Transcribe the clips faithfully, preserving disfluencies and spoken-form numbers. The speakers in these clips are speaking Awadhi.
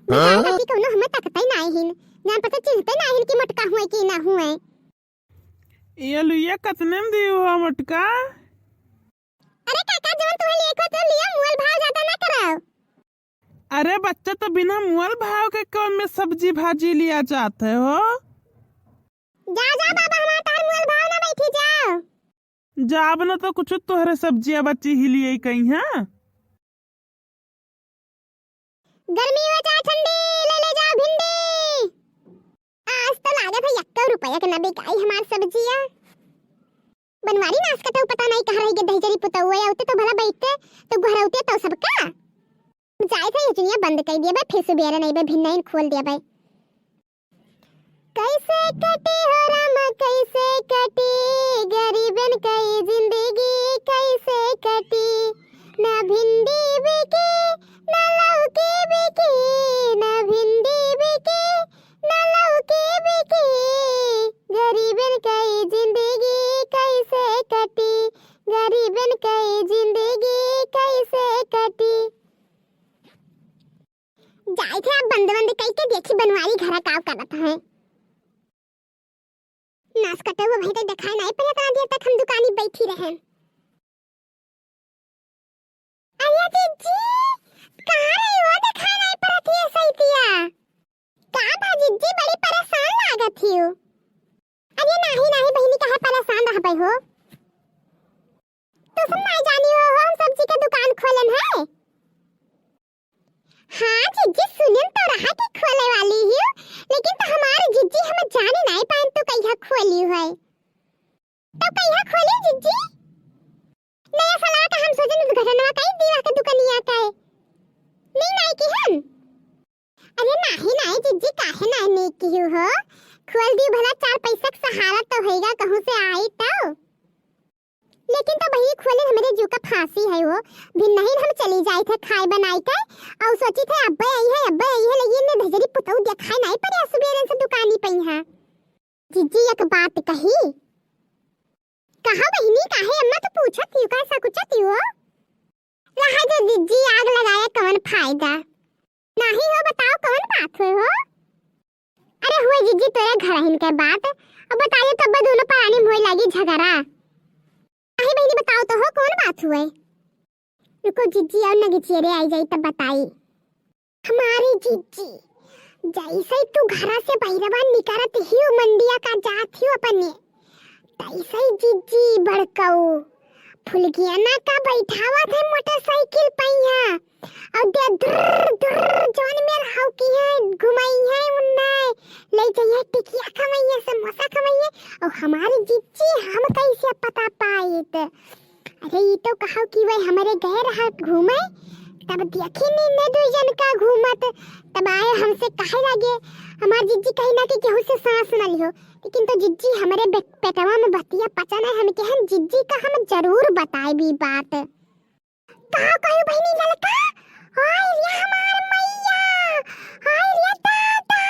हाँ? बेचारे कति कउनो हमें तकतै नाहीं हिन, जान पता चिन्हतै नाहीं हिन कि मोटका हुए कि ना हुए। ये लुइया कतने में दियो हो मोटका? अरे काका, जवन तुहे लिए को तो लिया, मोल भाव ज्यादा ना कराओ। अरे बच्चा, तो बिना मोल भाव के कौन में सब्जी भाजी लिया जात है हो? जा, जा बाबा, हमार तार मोल भाव ना बैठी, जाओ। जाब न तो कुछ तोहरे सब्जिया बची ही लिए कहीं, हाँ? गर्मी हो चाहे ठंडी, ले ले जाओ भिंडी। आज तो लागत है एक्को रुपया के ना बिकाई हमार सब्जिया। बनवारी नास कटऊ पता नहीं कहाँ रह गए दहिजरी पुतऊ, आउते तो भला बैठते तो गोहरौते तो सबका। जाए थे ये चुनिया बंद कर दिया बे, फिर सुबेरे नहीं बे, भिन्नइन खोल दिया बे। कैसे कटी हो रामा, कैसे कटी, गरीबन कई जिंदगी कैसे कटी। ना भिंडी बिकी, ना लौकी बिकी, ना भिंडी बिकी, ना लौकी बिकी। गरीबन कई जिंदगी कैसे कटी, गरीबन कई जिंदगी कैसे कटी। जाए थे आप बंद बंद कई के देखी बनवारी घरा काव करत हैं। नास कटऊ भाई तो देखाई नहीं पड़े, इतना देर तक हम दुकानी बैठी रहे। अरे जिज्जी, कहाँ रही हो? देखाई नहीं पड़त है सैतिया। का बा जिज्जी, बड़ी परेशान लागत हियो। अरे नाही नाही बहिनी, काहे परेशान रहबे हो? तू सब नहीं जानी हो, हो हम सब्जी के दुकान खोलन है। हाँ जिज्जी, सुनन तो रहा कि खोले वाली हियो, लेकिन तो हमार जिज्जी हम जाने नहीं पाएन तू कहिया खोली है। तो कहिया खोली जिज्जी? नया साल का हम सोचन उद्घाटनवा कई दीवा के दुकनिया का है। नहीं नहीं की हम। अरे नाही नाही जिज्जी, काहे नाही नहीं की हो? खोल दी भला, चार पैसा के सहारा तो होएगा, कहूँ से आई तो। लेकिन तो बहिनी खोले हमरे जीव का फांसी है हो, भिन्नहिन हम चली जाई थे खाए बनाई के, और सोची थे अब्बे आई है, अब्बे आई है, लेकिन ने धजरी पुतऊ देखाई नहीं पड़े सुबेरन से दुकानी पे यहाँ। जिज्जी एक बात कही। कहा बहिनी, काहे अम्मा तू पूछत हियो, काहे सकुचत हियो? रहा जो जिज्जी आग लगाए कवन फायदा। नाही हो बताओ कवन बात हुए हो? अरे हुए जिज्जी तोरे घरहिन के बात। अब बता दे तब दोनों परानी में होए लागी झगड़ा। अही बहिनी बताओ तो हो कौन बात हुए? रुको जिज्जी और नगचियरे आई जाई तब बताई। हमारी जिज्जी, जैसे ही तू घरा से बहिरवा निकरत हियो मंडिया का जात हियो अपने, तैसे ही जिज्जी बड़कऊ फुलगियाना का बैठावत है मोटरसाइकिल पहिया। और दे दुर्र, दुर्र, जौन मेर हौकी है, घुमाई है उन्ने, ले जाइए टिकिया खवाइए, समोसा खवाइए। और हमारी जिज्जी हम कैसे पता पाइत? अरे ई तो कहो कि वह हमरे गए रहा घूमे, तब देखी नी ने दुई जन का घूमत, तब आए हमसे कहे लगे, हमार जिज्जी कही ना कि केहू से सांस न लिहो, लेकिन तो जिज्जी हमरे बे-, पेटवा में बतिया पचा नहीं, हम कहन जिज्जी का हम जरूर बताए भी बात। का कही बहिनी ललका? हाय रे हमार मैया, हाय रे दादा,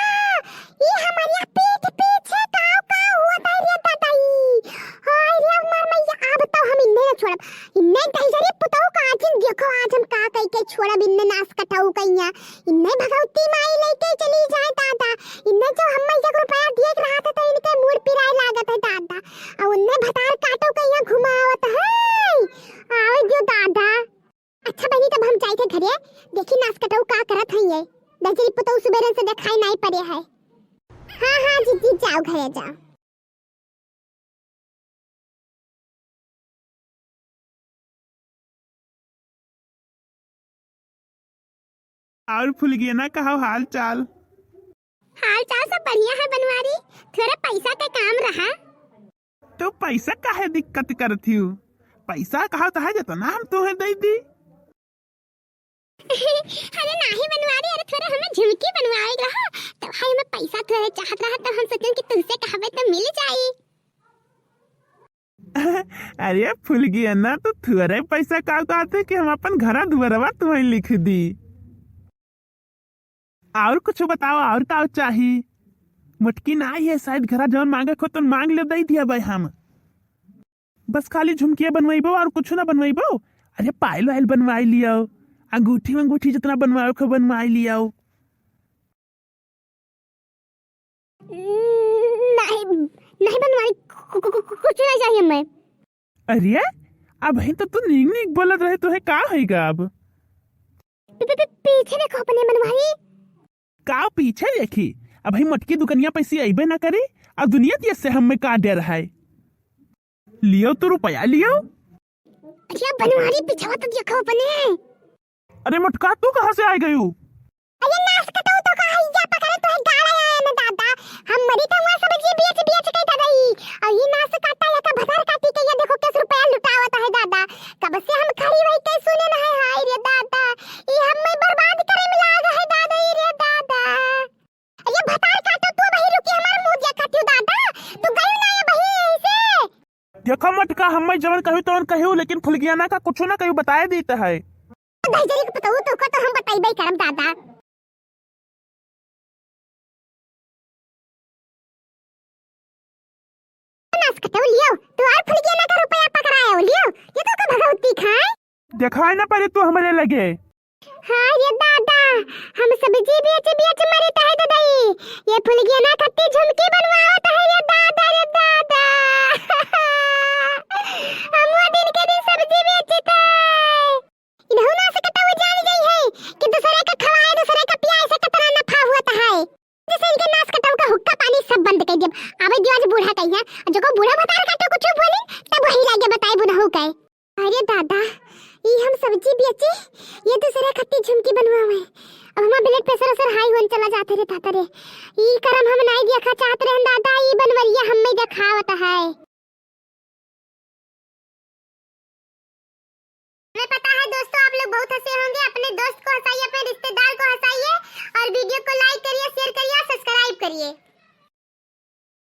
ई हमरिया पीठ पीछे काव काव होत है रे दादा ई। हाय रे हमार मैया, अब तो हम इन्हें न छोड़ब। इन्हें दहिजरी पुतऊ का आज देखो, आज हम का कई के छोड़ब इन्हें नास कटाऊ कइया। इन्हें भगवती माई लेके चली जाए दादा। इन्हें जो हम मैया को रुपया दिए के रहा था तो इनके मूड पिराए लागत है दादा। और उन्हें भतार काटो कइया घुमावत है। आवे जो दादा। अच्छा बहिनी, तब हम जाई थे घरे, देखी नास कटऊ का करत है ये। दहिजरी पुतऊ सुबेरन से देखाई नाई पड़े है। हाँ, हाँ, जिज्जी, जाओ घरे जाओ। और फुलगेना, कहो हाल चाल? हाल चाल सब बढ़िया है बनवारी, थोड़ा पैसा के काम रहा। तो पैसा काहे दिक्कत करत हियो? पैसा कहा तो है, जतना हम तोहे दे दी। अरे नाही बनवारी, अरे थोड़ा हमें झुमकी बनवाए रहा, तो भाई हमें पैसा थोड़ा चाहत रहा, तो हम सोचन कि तुमसे कहबे तो मिल जाई। अरे फुलगेना, तो थोड़े पैसा का कहते कि हम अपन घरा दुआरवा तुम्हें लिख दी। और कुछ बताओ, और का चाही? मोटकी ना आई है, शायद घरा जौन मांगे को तो मांग ले, दे दिया भाई हम। बस खाली झुमकिया बनवाइबो और कुछ ना बनवाइबो। अरे पायल वायल बनवाई लियो, अंगूठी वंगूठी जितना बनवाओ को बनवाई लियो। नहीं बनवारी, कु-, कु-, कु-, कु-, कुछ नहीं चाहिए हमें। अरे, अबहीं तो तू नीक नीक बोलत रहे, तुहे का होइगा अब? पी-, पी-, पी-, पीछे देखो अपने बनवारी। का पीछे देखी? अबहीं मोटकी दुकनिया पैसी अइबे ना करी, अउर दुनिया दिया से हमें का डर है। लियो तू रुपया, लियो। अरे बनवारी, पिछवा तो देखो अपने। अरे मोटका, तू कहाँ से आइ गयू? अरे नास कटऊ, तो का हैया पकड़े, तो है गाड़ा आया ना दादा। हम मरी तो हुआ सब्जी बेच बेच के दादा ई। अउर ई नास काटा या का भतार काटी के ये देखो कैसे रुपया लुटावत है दादा। कब से हम खड़ी वही के सुने न है, हाय रे दादा। ई हमें बर्बाद करे में लाग है दादा, ई रे दादा। अरे भतार काटो तू, वही रुकी हमार मुंह दिया खाती हो दादा। तू गई ना ये वही ऐसे। देखो मोटका, हमें जवन कहू तवन कहू, लेकिन फुलगियाना का कुछ ना कहू, बताए देत है। दहिजरी के पतऊ तो का तो हम बताइबे करब दादा। नास कटऊ लियो, तू और फुलगियाना का रुपया पकड़ायो लियो, ये तो का भगवती खाए। देखाए ना पड़े तू हमरे लगे। हाय रे दादा, हम सब्जी बेच बेच मरे त है ददई, ये फुलगियाना खत्ती झुमकी बनवावत है रे दादा, रे दादा। हम वो दिन के दिन सब्जी बेचत है। इनहू नास कटऊ जान गई है कि दूसरे का खवाए, दूसरे का पियाए से कितना नफा हुआ है। जैसे इनके नास कटऊ का हुक्का पानी सब बंद कर दिया। आवे दियो आज बूढ़ा कहिया, जो को बूढ़ा भतार काटो कुछ बोली, तब वही लागे बताए बुनहू कहे। अरे दादा, ई हम सब्जी बेची, ये दूसरे खत्ती झुमकी बनवावे। अब हमार blood pressure असर high होन चला जाते रे दादा रे। ई करम हम नाई देखा चाहत रहन दादा, ई बनवरिया हमें देखावत है।